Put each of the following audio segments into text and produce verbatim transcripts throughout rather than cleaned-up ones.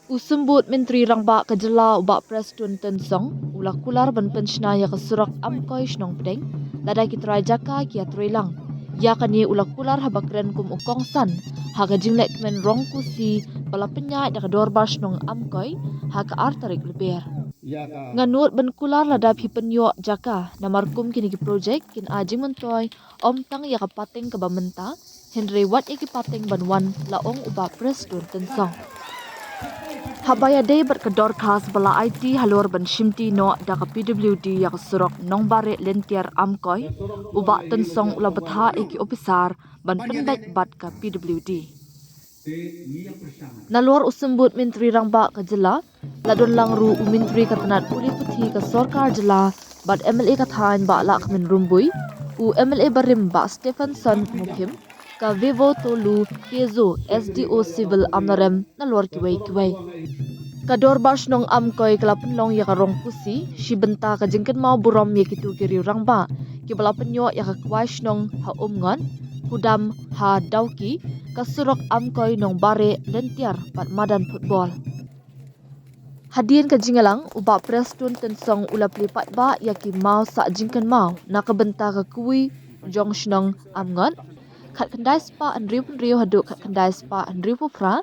U Symbud Myntri Rangbah ka Jylla u Bah Prestone Tynsong u la kular ban pynshna ïa ka surok Amkoi Shnong Pdeng lada ki trai jaka ki ïatreilang. Ïa kane u la kular haba kren kum u kongsan ha ka jinglehkmen rong kusi ba la pynïaid da ka Dorbar Shnong Amkoi ha ka ar tarik Lber. Nga nud ban kular lada phi pynïoh jaka, namar kum kine ki projek kin ai jingmyntoi ym tang ïa ka pateng kaba mynta, hynrei wat ïa ki pateng ban wan, la ong u Bah Prestone Tynsong. Haba ïadei bad ka dorkhas ba la aiti halor ban shimti noh da ka P W D ïa ka surok Nongbare Lyntiar Amkoi, u Bah Tynsong u la bthah ïa ki ophisar ban pynbeit bad ka P W D. Nalor u Symbud Myntri Rangbah ka Jylla, la don lang ruh u Myntri ka tnat pule puthi ka Sorkar Jylla bad M L A ka thaiñ Bah Lahkmen Rymbui, u M L A barim Bah Stephenson Mukhim, ka Vivotolu Kezo, S D O Civil Amlarem, nalor kiwei kiwei. Ka Dorbar Shnong Amkoi ka la pynlong ïa ka rong kusi, shi bynta ka jingkynmaw burom ïa kito ki riew rangbah kiba la pynïoh ïa ka kwai shnong ha Umngot, Kudam ha Dawki, ka surok Amkoi Nongbare Lyntiar bad madan football. Hadien ka jingïalang, u Bah Prestone Tynsong u la plie paidbah ïa ki maw sah jingkynmaw na ka bynta ka kawei jong shnong Umngot, khatkhyndai spah hynriewphew hynriew haduh khatkhyndai spah hynriewphew phra,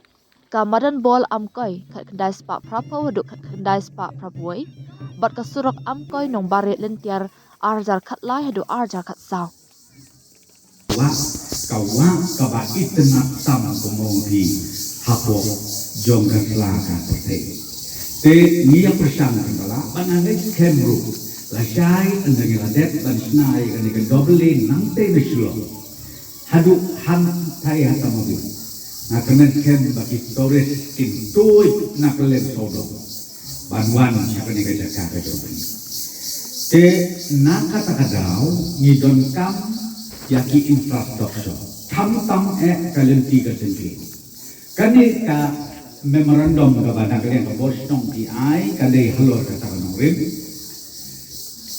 ka madan bol Amkoi, khatkhyndai spah phraphew haduh khatkhyndai spah phraphew wei, bad ka surok Amkoi Nongbare Lyntiar, ar hajar khatlai haduh ar hajar khatsaw. Wat ka wat kaba itynnad tam kumba ong phi hapoh jong ka sla ka pyrthei. Te ngi ïa pyrshang kan ba lah ban ngeit skhem ruh lashai ynda ngi la dep ban shna ïa kane ka double lane nangtei na Shillong haduh hangtai ha Tamawi. Nga kmen skhem ba ki tourist kin tuid na kylleng sawdong ban wan sha kane ka jaka ka jong phi. Te na kata ka daw ngi donkam ïa ki infrastructure, khamtam eh ka lynti ka syngkien. Kane ka memorandum kaba na ka liang ka bor shnong ki ai ka dei halor kata ka nongrim.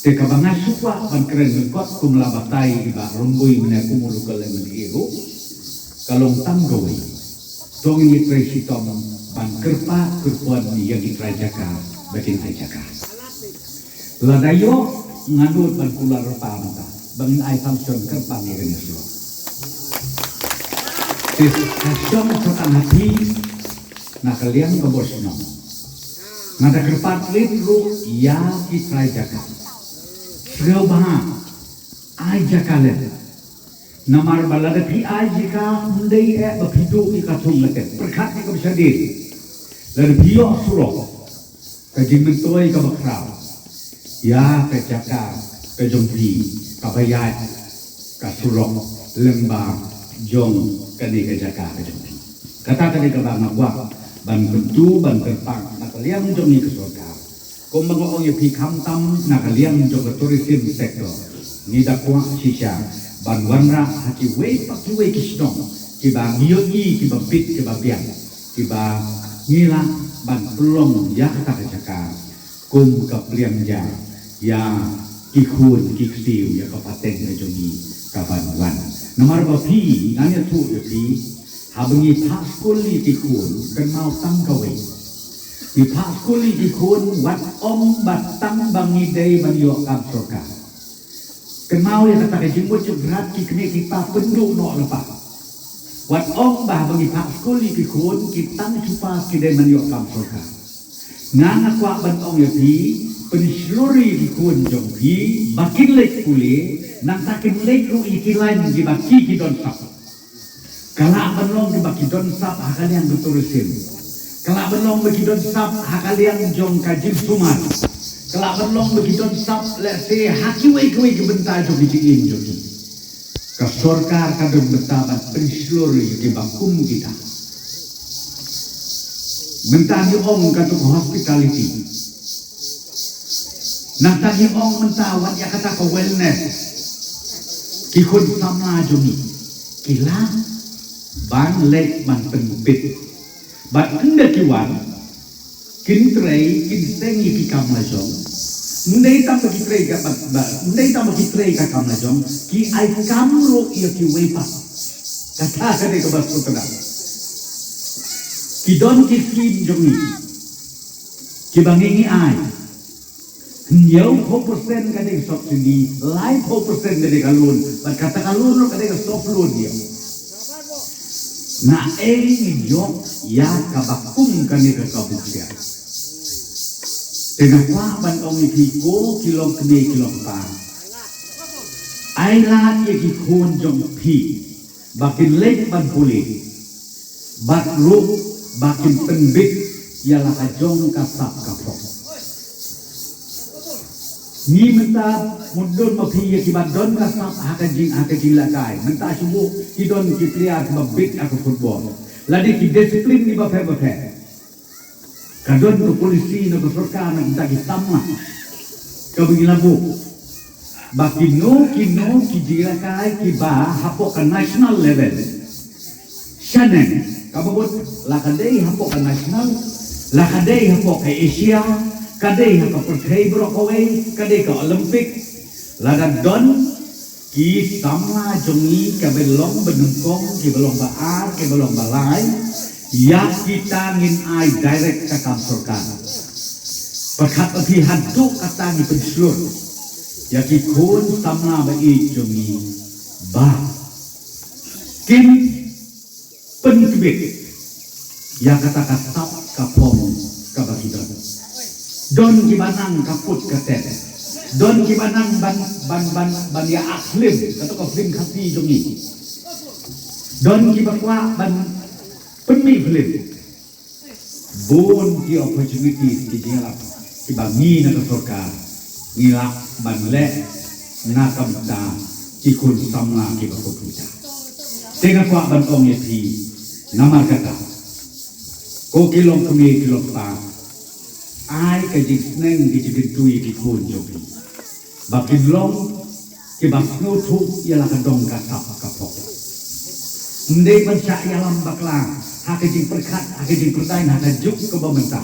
Te kaba nga shu kwah ban kren lyngkot kum la batai i Bah Rymbui mynne kum u local M L A ruh, ka long tang kawei. To ngin ïatrei shitom ban kyrpad kyrpad ïa ki trai jaka ba kin ai jaka. Lada ïoh, nga nud ban kular lypa mynta ba ngin ai sanction kyrpang ïa kane ka surok. Te ka shong sa tang ha phi na ka liang ka bor shnong. Nga da kyrpad rit ruh ïa ki trai jaka. Sngewbha ai jaka lem. Namar ba lada phi ai jaka, ym dei eh ba phi duh ïa ka thung lynti, pyrkhat ïa kaba shadien. Lada phi ïoh surok, ka jingmyntoi kaba khraw ïa ka jaka ka jong phi kaba ïaid ka surok lyngba jong kane ka jaka ka jong phi. Kata ka dei kaba nga kwah ban kyntu ban kyrpang na ka liang jong ngi ka sorkar. Kumba nga ong ïa phi, khamtam na ka liang jong ka tourism sector, ngi da kwah shisha ban wanrah ha kiwei pa kiwei ki shnong kiba ngi ïohi kiba bit kiba biang, kiba ngi lah ban pynlong ïa kata ka jaka kum ka pliang ja ïa ki khun ki ksiew, ïa ka pateng ka jong ngi kaban wan. Namar ba phi, ngan ïathuh ïa phi, haba ngi phah skul ïa ki khun, kynmaw tang kawei. Ngi phah skul ïa ki khun wat ong ba tang ba ngi dei ban ïoh kam sorkar. Kynmaw ïa kata ka jingmut jingpyrkhat, ki kmie ki kpa pynduh noh lypa. Wat ong ba haba ngi phah skul ïa ki khun, ki tang shu pass ki dei ban ïoh kam sorkar. Nga nga kwah ban ong ïa phi, pynshlur ïa ki khun jong phi ba kin leit pule, nangta kin leit ruh ïa ki lain kiba ki ki don sap. Ka lah ban long kiba ki don sap ha ka liang ka tourism. Ka lah ban long ba ki don sap ha ka liang jong ka jingsumar. Ka lah ban long ba ki don sap, let's say, ha kiwei kiwei ki bynta jong ki jingim jong ki. Ka sorkar ka don bynta ban pynshlur ïa kiba kum kita. Mynta ngi ong katu ka hospitality. Nangta ngi ong mynta wat ïa kata ka wellness. Ki khun samla jong ngi ki lah ban leit ban pynbit. Bad ynda ki wan, kin trei, kin seng ïa ki kam la jong. Ym dei tang ba ki trei ka, ba, ba, ym dei tang ba ki trei ka kam la jong, ki ai kam ruh ïa kiwei pat. Kata ka dei kaba sngewtynnat. Ki don ki skim jong ngi kiba ngi ngi ai. Hynñiew phew percent ka dei ka subsidy, lai phew percent ka dei ka loan. Bad kata ka loan ruh ka dei ka soft loan ïa. Na ei ngi ïoh ïa kaba kum kane ka kabu ksiar. Te nga kwah ban ong ïa phi ko ki longkmie ki longpa, ai lad ïa ki khun jong phi ba kin leit ban pule bad ruh ba kin pynbit ïa la ka jong ka sap ka phong. Ngi mynta mut don ma phi ïa kiba don ka sap ha ka jing ha ka jingïalehkai. Mynta shu buh ki don ki player kiba bit ha ka football. Lane ki disiplin kiba pher ba pher. Ka don ka polisi na ka sorkar na ka bynta ki samla kaba ngi la buh ba kino kino ki jingïalehkai kiba hapoh ka national level. Shaneng kaba bud la ka dei hapoh ka national, la ka dei hapoh ka Asia, ka dei ha ka pyrthei baroh kawei, ka dei ka Olympic. Lada don ki samla jong ngi kiba long ba nyngkong, kiba long ba ar, kiba long ba lai, ïa kita ngin ai direct ka kam sorkar. Pyrkhat ba phi haduh katta ngi pynshlur ïa ki khun samla ba ïeit jong ngi ba kin pyntbit ïa kata ka sap ka phong kaba ki don. Don kiba nang ka put ka ten. Don kiba nang ban ban ban ban ïa ak film, kata ka film Khasi jong ngi. Don kiba kwah ban pynmih film. Bun ki opportunities ki jingïalap kiba ngi na ka sorkar ngi lah ban leh na ka bynta ki khun samla kiba khuid kita. Te nga kwah ban ong ïa phi namar kata, ko ki longkmie ki longpa, ai ka jingsneng ka jingkyntu ïa ki khun jong phi ba kin long kiba sngewthuh ïa la ka dong ka sap ka phong. Ym dei ban shah ïalam bakla ha ka jingpyrkhat, ha ka jingpyrshang, ha ka juk kaba mynta.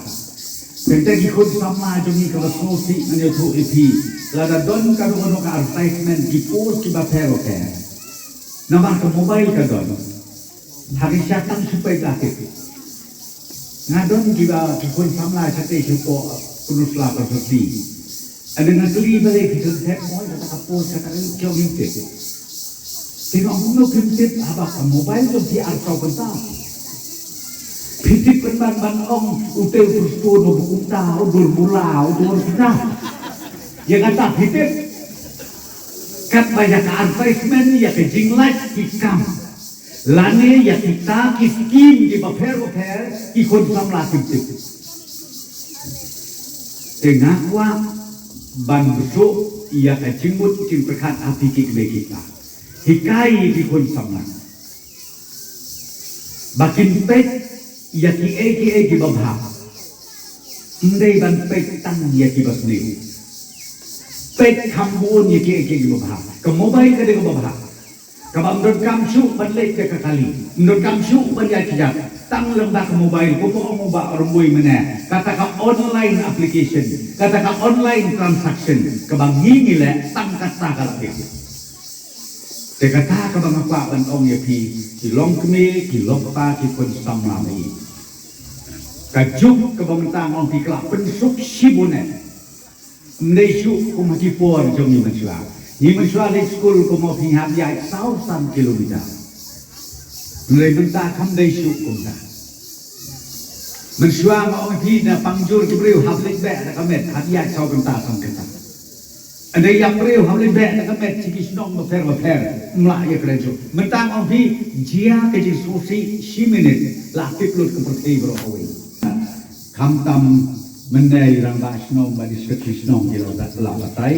Tangba ki khun samla jong ngi kaba sngewsih ngan ïathuh ïa phi, lada don kano kano ka advertisement ki post kiba pher ba pher. Namar ka mobile ka don. Ha ka shatang shu peit la tip. Nga don kiba ki khun samla shatei shu pok pynusla pynsusi. Ada nga kylli balei phi shu tep, oi kata ka post kata ka jong ngim tip. Te nga ong kumno phim tip haba ka mobile jong phi arphew kynta. Phi tip pynban ban ong u te u Prestone u kumta u dur mula u dur kumta. Ïa kata phi tip. Katba ïa ka advertisement ïa ka jinglait ki kam. Lane ïa kita ki skim kiba pher ba pher ki khun samla kim tip. Te nga kwah ban bsut ïa ka jingmut jingpyrkhat ha phi ki kmie ki kpa. Hikai ïa ki khun samla ba kin peit ïa kiei kiei kiba bha. Ym dei ban peit tang ïa kiba sniew. Peit kham bun ïa kiei kiei kiba bha. Ka mobile ka dei kaba bha. Kaba ym donkam shuh ban leit da ka kali, ym donkam shuh ban ïaid kjat. Tang lyngba ka mobile, kumba ong u Bah Rymbui mynne, kata ka online application, kata ka online transaction kaba ngi ngi leh, tang kata ka la dei. Te kata kaba nga kwah ban ong ïa phi ki longkmie ki longpa ki khun samla ba ïeit. Ka juk kaba mynta nga ong phi ka la pynsuk shibun eh. Ym dei shuh kum ha ki por jong ngi mynshuwa. Ngi mynshuwa leit skul kum ong phi hap ïaid saw san kilometer. Hynrei mynta kam dei shuh kumta. Mynshuwa nga ong phi na Pangjur ki briew hap leit beh da ka met, hap ïaid saw kynta san kynta. Hynrei ïa briew hap leit beh da ka met sha ki shnong bapher bapher, ym lah ïa kren shuh. Mynta nga ong phi jia ka jingsngewsih shi minit la tip lut ka pyrthei baroh kawei. Khamtam mynne i rangbah shnong bad i secretary shnong ki la, la batai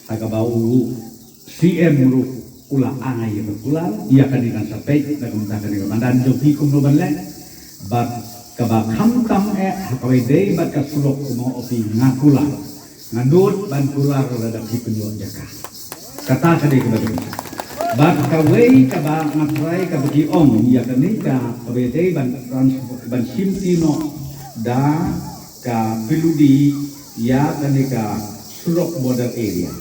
ha kaba u C M ruh u la ai ïa ka kular ïa kane kan sa peit na ka bynta kane ka madan jong phi kumno ban leh. Bad kaba khamtam eh ha kaba ïadei bad ka surok kumno, phi nga kular. Nga nud ban kular lada phi pynïoh jaka. Kata ka dei kaba dei. Bad kawei kaba nga trai kaba ki ong ïa kane ka kaba dei ban trans-, ban shim ti noh da ka P W D ïa kane ka surok border area.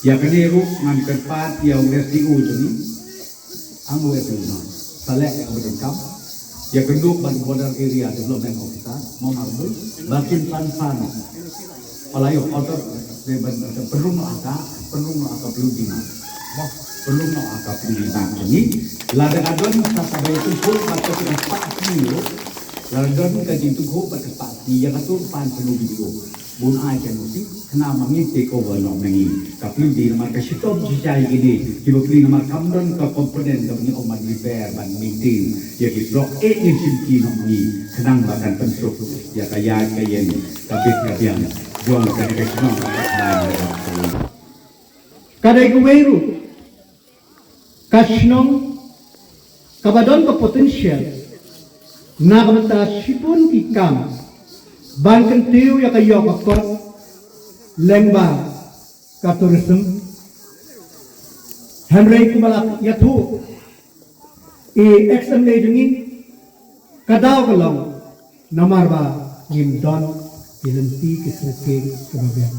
Ïa kane ruh ngan kyrpad ïa u S D O jong ngi. Ang u S D O noh. Sa leh ïa kaba donkam. Ïa kynduh ban Border Area Development Officer, Mamar Bui, ba kin pan pan. Pala ïoh order, ban pynrung noh aka, pynrung noh aka pynrung dina. Pynrung noh aka pynrung dina. Ni, lada ka don sa ka bai tu pun, ba ka tu pa ni. Lada don ka jin tu ko, ba ka pa ni, ïa ka tu pan pynrung dina. Bun ai ka nuti, kena ma ngi take over noh ma ngi. Ka pli di namar ka shitom shi jai kine, kiba pli namar kam don ka component kaba ngi ong ban repair, ban maintain. Ïa ki surok eh ngin shim ki noh ma ngi, khnang ba kan pynsuk ïa ka ïaid ka ïeng, ka bit ka biang jong ka ka shnong ka ka. Ka dei kawei ruh ka shnong kaba don ka potential na ka bynta shibun ki kam ban kyntiew ïa ka ïoh ka kot lyngba ka tourism. Hynrei kumba la ïathuh i ex M L A jong ngi, ka daw ka long namar ba ngim don ki lynti ki sngewthuh kiba biang.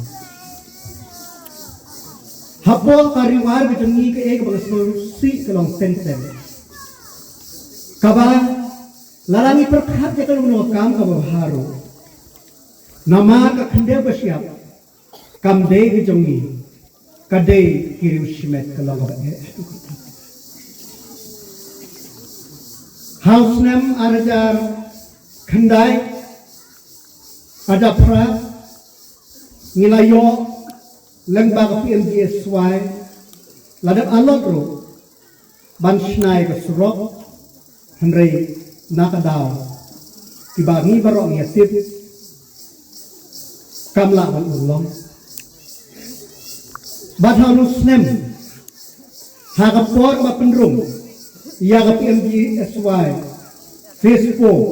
Hapoh ka riwar ka jong ngi kaei kaba nga sngewsih ka long teng teng, kaba lada ngi pyrkhat ïa ka long ka kam kaba bha ruh, namar ka khyndew ba shyiap kam dei ka jong ngi, ka dei ki riew shimet ka long kaba eh. Ha u snem ar hajar khyndai, ar hajar phra, ngi la ïoh lyngba ka P M G S Y, la dep allot ruh ban shna ïa ka surok, hynrei na ka daw kiba ngi baroh ngi ïa tip kam lah ban urlong. Bad ha u snem, ha ka por ba pynrung ïa ka P M G S Y phase four,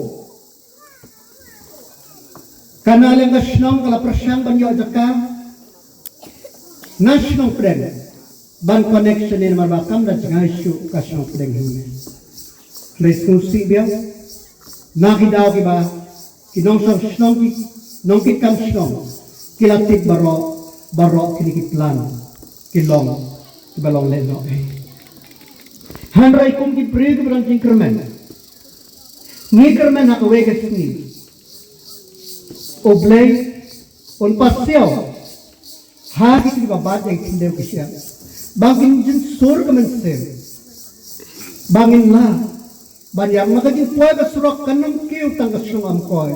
ka na liang ka shnong ka la pyrshang ban ïoh jaka na shnong pdeng ban connection ne, namar ba kam da jngai shuh ka shnong pdeng hi ne. Hynrei sngewsih biang, na ki daw kiba ki nongshong shnong, ki nongkitkam shnong ki la tip baroh, baroh kine ki plan ki long kiba long lehnoh eh. Hynrei kum ki briew kiba don jingkyrmen, ngi kyrmen ha kawei ka sngi U Blei un pasiaw ha ki, kiba bat ïa ki khyndew ki shyiap, ba ngin jin sur ka mynsiem, ba ngin lah ban ïa, ma ka jingpoi ka surok kan ym kiew tang ka shnong Amkoi,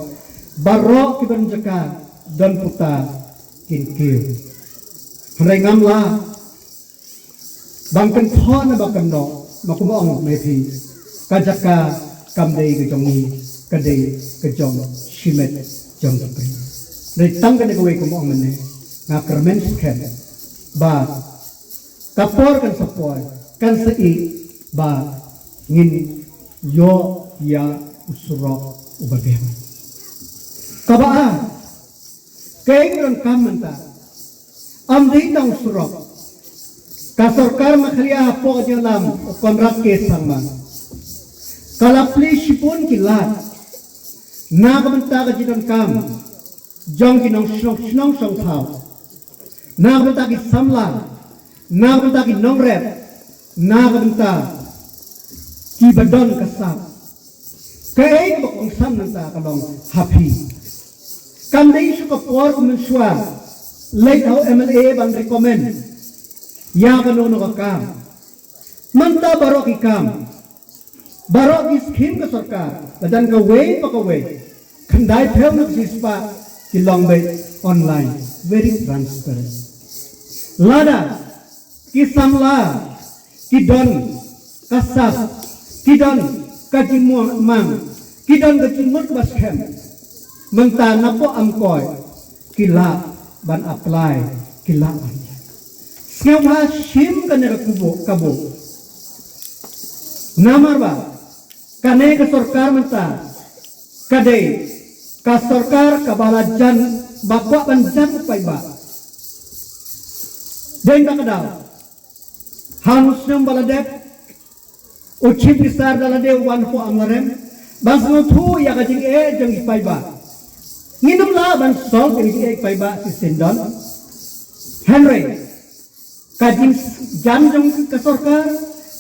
baroh kiba don jaka don puta kin kiew. Hynrei ngam lah ban kynthoh ne ba kynnoh, ma kumba ong ma phi, ka jaka kam dei ka jong ngi, ka dei ka jong shimet jong ki briew. Dei tang kane kawei kumba ong mynne, nga kyrmen skhem ba ka por kan sa poi, kan sa ïeh ba ngin ïoh ïa u surok uba biang. Kaba ar, kaei ka donkam mynta, ym dei tang surok. Ka sorkar Meghalaya hapoh ka jingïalam u Conrad K Sangma ka la plie shibun ki lad na ka bynta ka jingdonkam jong ki nongshong shnong shong thaw, na ka bynta ki samla, na ka bynta ki nongrep, na ka bynta kiba don ka sap. Kaei kaba kongsan mynta ka long ha phi. Kam dei shu ka por ka mynshuwa leit ha u M L A ban recommend ïa kano kano ka kam. Mynta baroh ki kam, baroh ki skim ka sorkar, la jan kawei pa kawei, khyndai phew na ka shispah ki long beit online, very transparent. Lada ki samla ki don ka sap, ki don ka jingmang, ki don ka jingmut ba skhem, mynta napoh Amkoi ki lah ban apply, ki lah ban. Sngewbha shim kane ka kubo, kabo. Namar ba kane ka sorkar mynta ka dei ka sorkar kaba la jan, ba kwah ban jan u paidbah. Dei ba ka daw ha u snem ba la dep, u Chief Minister da lade u wan hapoh Amlarem ban sngewthuh ïa ka jingeh jong ki paidbah. Ngin ym lah ban solve ïa ka jingeh ki paidbah shisien don. Hynrei ka jingjan jong ka sorkar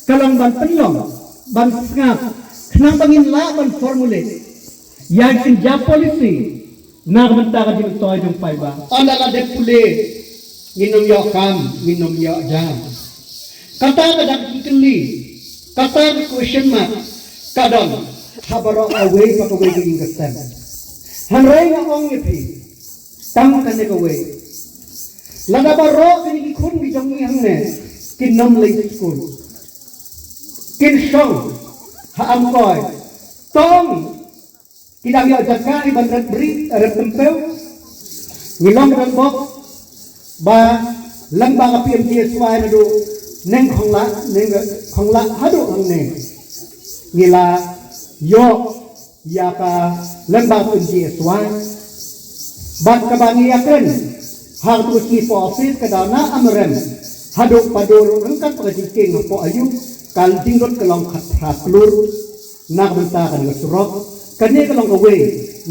ka long ban pynlong, ban sngap, Khnang ba ngin lah ban formulate ïa ki jingïa policy na ka bynta ka jingtoi jong paidbah. Ynda la dep pule, ngin ym ïoh kam, ngin ym ïoh jam. Kata ka dak ki kylli, kata ka question mark ka don ha baroh kawei pa kawei ka ïing ka sem. Hynrei nga ong ïa phi, tang kane kawei. Lada baroh kine ki khun ki jong ngi hangne kin ym leit skul, kin shong ha Amkoi, tang ki dang ïoh jaka hi ban rep bri, rep tympew. Ngi long ka donbok ba lyngba ka P M G S Y naduh Nongkholah, Nongkholah haduh hangne ngi la ïoh ïa ka lyngba P M G S Y. Bad kaba ngi ïakren ha ka tu ka sngi hapoh office, ka dei na Amlarem haduh Padur, ryngkat bad ka jingkieng hapoh Ayu, ka jinglut ka long khatphra klur na ka bynta kane ka surok. Kane ka long kawei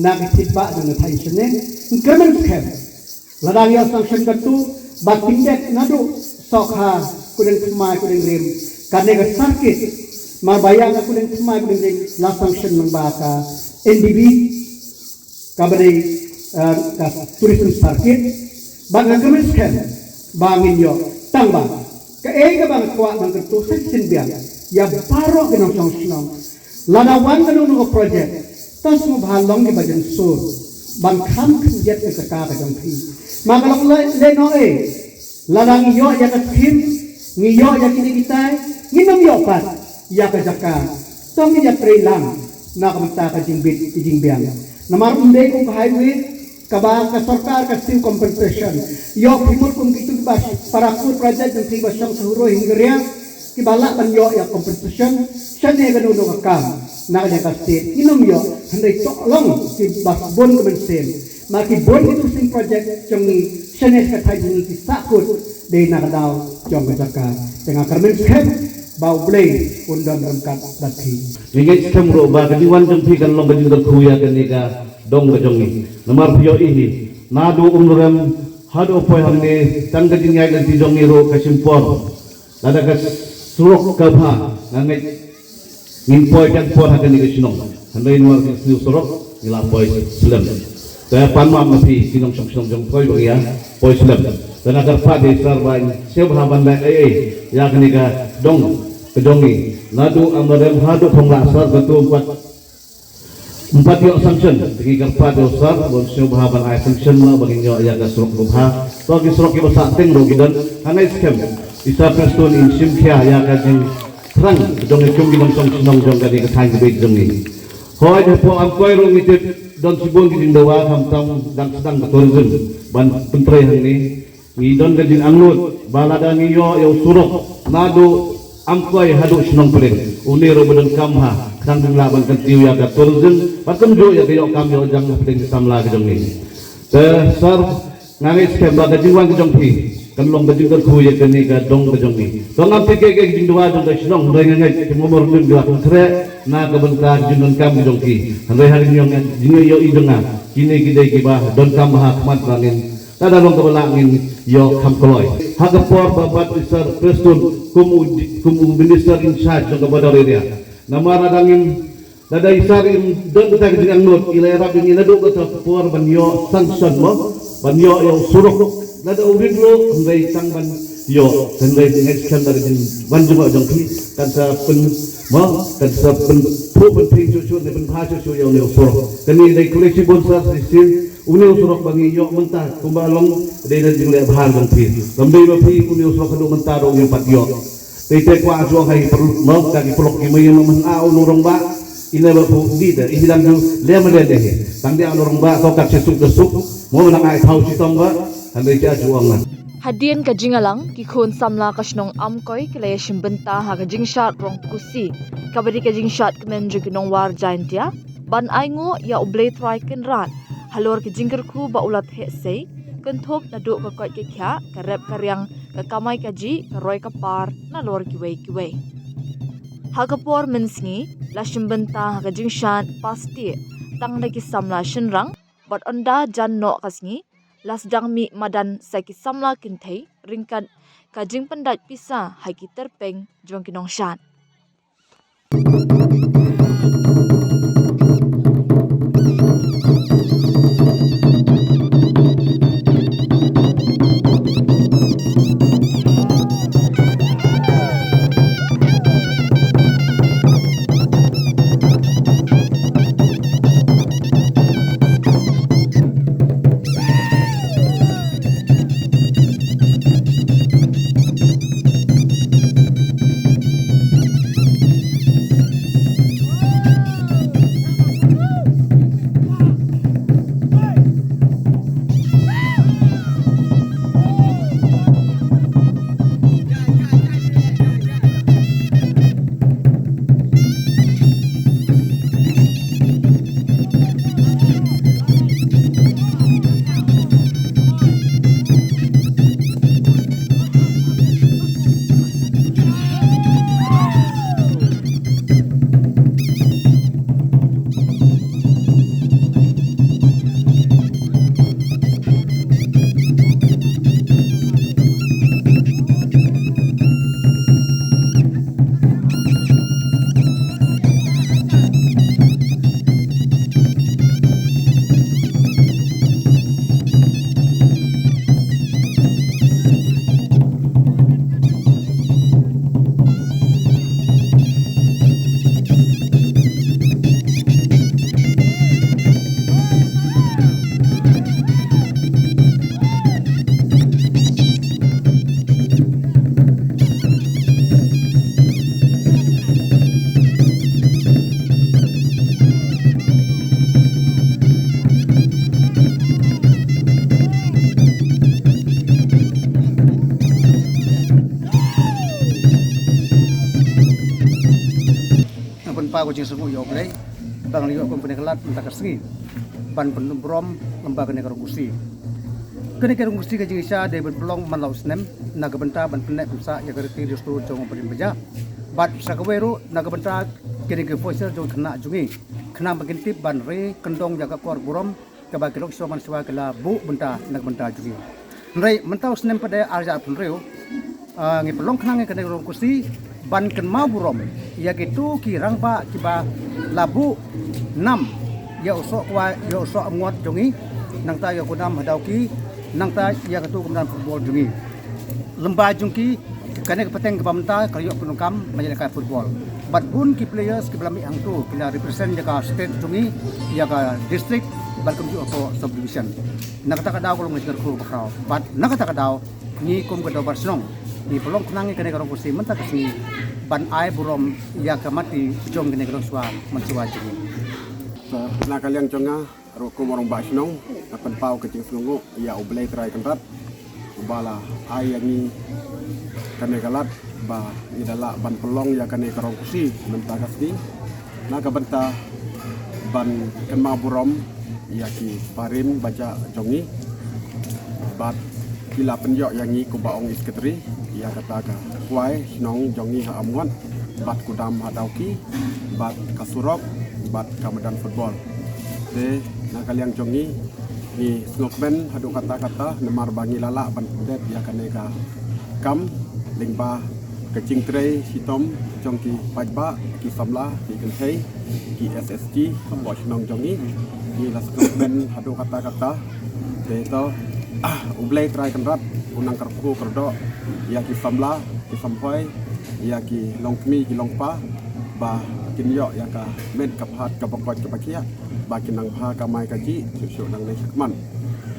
na ka thitbah jong ka thaiñ Shaneng. Ngi kyrmen skhem, lada ngi ïoh sanction katu, ba kin dep naduh Sohkha, Kudeng Thymmai, Kudeng Rim, kane ka circuit, namar ba ïa ka Kudeng Thymmai, Kudeng Rim la sanction lyngba ka N D B, kaba dei, eh, ka tourism circuit. Ba nga kyrmen skhem ba ngin ïoh, tang ba kaei kaba nga kwah ban kyntu sa shisien biang ïa baroh ki nongshong shnong, lada wan kano kano ka project, to sngewbha long kiba jynsur ban kham khyndiat ka jaka ka jong phi. Ma ka long lehnohei, lada ngi ïoh ïa ka skhim, ngi ïoh ïa kine kitai, ngin ym ïoh pat ïa ka jaka, to ngin ïatrei lang na ka bynta ka jingbit ka jingbiang. Namar ym dei kum ka highway kaba ka sorkar ka siew compensation. Ïoh phi mut kum kitu kiba para kur para jait jong phi ba shong sha Huroi Hynñiewria, kiba lah ban ïoh ïa compensation shane kano kano ka kam na ka liang ka state. Ngin ym ïoh, hynrei to long kiba bun ka mynsiem. Ma ki bun ki tourism project jong ngi shane ka thaiñ jong ngi ki sahkut dei na ka daw jong ka jaka. Te nga kyrmen skhem ba U Blei un don ryngkat bad phi. Ngi ngeit skhem ruh ba ka jingwan jong phi kan long ka jingkyrkhu ïa kane ka dong ka jong ngi. Namar phi ïohi hi, naduh Umlarem haduh poi hangne, tang ka jingïaid lynti jong ngi ruh ka shim por. Lada ka surok ka bha, nga ngeit ngin poi kan por ha kane ka shnong. Hynrei namar ka sniew surok ngi la poi slem. Te pan map ma phi ki nongshong shnong jong poi ba ngi ïa poi slem. Te nga kyrpad ïa i sar ba in sngewbha ban leh ei ei ïa kane ka dong ka jong ngi. Naduh Amlarem haduh Phonglah sar, katu ym pat, ym pat ïoh sanction. Te ngi kyrpad ïa u sar ba un sngewbha ban ai sanction noh ba ngin ïoh ïa ka surok kaba bha. To ki surok kiba sah teng ruh ki don. Nga ngeit skhem i sar Prestone in shim khia ïa ka jingthrang jong i kum ki nongshong shnong jong kane ka thaiñ kaba ïeit jong ngi. Hooid, hapoh Amkoi ruh ngi tip don shibun ki jingdawa khamtam dang sdang ka tourism ban pyntrei hangne. Ngi don ka jingangnud ba lada ngi ïoh ïa u surok naduh Amkoi haduh Shnong Pdeng, une ruh ba donkam bha khnang ba ngin lah ban kyntiew ïa ka tourism bad kumjuh ïa ka ïoh kam ïoh jam hapdeng ki samla ka jong ngi. Te sar, nga ngeit skhem ba ka jingwan ka jong phi kan long ka jingkyrkhu ïa kane ka dong ka jong ngi. To ngam tip kaei kaei ka jingdawa jong ka shnong, hynrei nga ngeit ki mawmawrynjun ki la pynkhreh na ka bynta ka jingdonkam ka jong ki. Hynrei ha ka jingïohi jong nga, kine ki dei kiba donkam bha ha khmat ba ngin, lada long kaba lah ngin ïoh kham kloi. Ha ka por ba bat i sar Prestone kum u, kum u minister in charge jong ka border area. Namar lada ngim, lada i sar im don kata ka jingangnud, i la ïarap ïa ngi naduh kata ka por ban ïoh sanction mo, ban ïoh ïa u surok. Lada u rit ruh hynrei tang ban ïoh, hynrei nga ngeit skhem da ka jingwan jngoh jong phi kan sa pyn, mo, kan sa pynphuh pynphieng shuh shuh ne pynbha shuh shuh ïa une u surok. Kane dei khublei shibun sar shisien. Une u surok ba ngi ïoh mynta kumba long dei na jingleh bha jong phi. Kam dei ba phi, une u surok haduh mynta ruh ngim pat ïoh. Te te kwah ju ong ha i paralok, mo, ka ki paralok ki mei, mo, mynta u nongrangbah i la ba phu di da i dang ju lem lem de hi. Tang de u nongrangbah to kat shi suk da suk, mo, nang ai thaw shitom ba. Hynrei te ju ong ngan. Hadien ka jingïalang, ki khun samla ka shnong Amkoi ki la ïashim bynta ha ka jingshad rong pusi, kaba dei ka jingshad kmen jong ki nongwar Jaintia ban ainguh ïa U Blei Trai Kynrad halor ka jingkyrkhu ba u la theh sei, kynthup naduh ka koit ka khiah, ka rep ka riang, ka kamai kajih, ka roi ka par, nalor kiwei kiwei. Ha ka por mynsngi la shim bynta ha ka jingshad pastieh tang da ki samla shynrang, bad ynda jan noh ka sngi la sdang mih madan sa ki samla kynthei ryngkat ka jingpyndait pisa ha ki tyrpeng jong ki nongshad. Ka jingsngew ïa U Blei ba ngi la ïoh kum kane ka lad mynta ka sngi ban pynburom lyngba kane ka rong kursi. Kane ka rong kursi ka jingshisha dei ban pynlong man la u snem na ka bynta ban pynneh pynsah ïa ka riti dustur jong u barim baja. Bad sa kawei ruh na ka bynta kine ki officer jong khynnah jong ngi, khnang ba kin tip ban ri kyndong ïa ka kor burom kaba ki lok shuwa man shuwa ki la buh bynta na ka bynta jong ngi. Hynrei mynta u snem pat de ar hajar arphew hynriew, ah, ngi pynlong khnang ïa kane ka rong kursi ban kynmaw burom ïa kito ki rangbah kiba la buh nam ïa u soh kwai, ïa u soh amngot jong ngi, nangta ïa u nam ha Dawki, nangta ïa kato ka madan football jong ngi. Lyngba jong ki, kane ka pateng kaba mynta ka la ïoh pyndonkam ban ïalehkai football. Bad bun ki players kiba la mih hangto ki la represent ïa ka state jong ngi, ïa ka district, bad kumjuh hapoh subdivision. Na kata ka daw ka long ka jingkyrkhu bakhraw. Bad na kata ka daw ngi kum ka dorbar shnong ngi pynlong khnang ïa kane ka rong kursi mynta ka sngi ban ai burom ïa ka mati jong kane ka rong shuwa man shuwa jong ngi. Sa na ka liang jong nga ruh kum u rangbah shnong, nga pynpaw ka jingsngewnguh ïa U Blei Trai Kynrad uba la ai ïa ngi kane ka lad ba ngi da lah ban pynlong ïa kane ka rong kursi mynta ka sngi na ka bynta ban kynmaw burom ïa ki barim baja jong ngi. Bad ki la pynïoh ïa ngi kumba ong i secretary ïa kata ka kwai shnong jong ngi ha Amngot, bad kudam ha Dawki, bad ka surok, bad ka madan football. Te na ka liang jong ngi, ngi sngewkmen haduh katta katta namar ba ngi la lah ban pyndep ïa kane ka kam lyngba ka jingtrei shitom jong ki paidbah, ki samla, ki kynthei, ki S S G hapoh shnong jong ngi. Ngi la sngewkmen haduh katta katta. Te to, ah, U Blei Trai Kynrad un nang kyrkhu kyrdoh ïa ki samla, ki samhoi, ïa ki longkmie, ki longpa ba kin ïoh ïa ka met ka phad kaba koit kaba khiah, ba kin nang bha kamai kajih shuh shuh nangne shakhmat.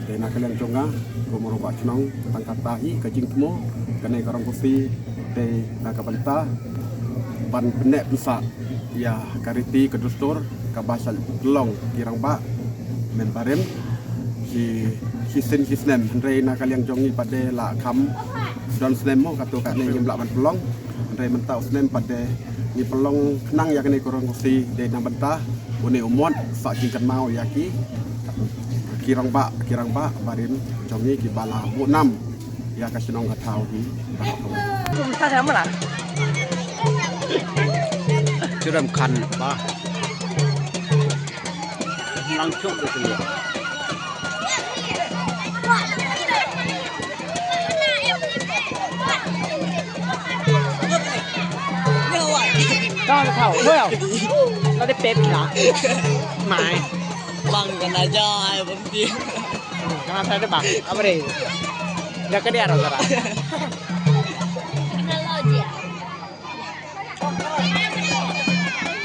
Te na ka liang jong nga kum u rangbah shnong, tang kata hi ka jingthmu kane ka rong kursi, te na ka bynta ban pynneh pynsah ïa ka riti ka dustur kaba shah long ki rangbah mynbarim shi, shisien shisnem. Hynrei na ka liang jong ngi pat de la kham don snem mo kato kane ngim lah ban pynlong. Hynrei mynta u snem pat de ngi pynlong khnang ïa kane ka rong kursi dei na bynta une u mot sa jingkynmaw ïa ki, ki rangbah, ki rangbah barim jong ngi kiba la buh nam ïa ka shnong ka thaw hi. Churam khan ba. Lang chuk de sini. Kau nak tahu, kau tahu. Kau ada pep lah. Mai. Bang, kena aja, ayo berhenti. Kena saya deh, Bang. Apa deh? Dah ke dia, Rara.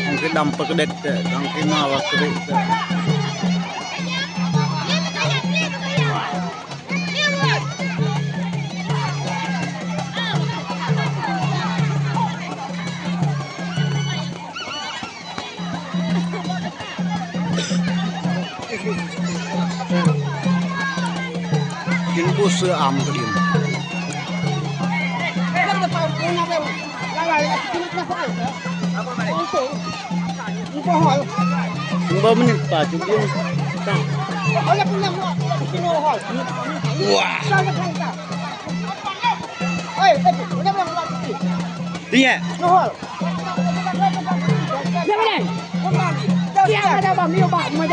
Ang ki dam pekdit te, ang ki mawa kri te. Kin bu sơ am ka dim. Ba minit pa chu dim. Wah. Dia. Dia mana? Dia ada bang, dia bang.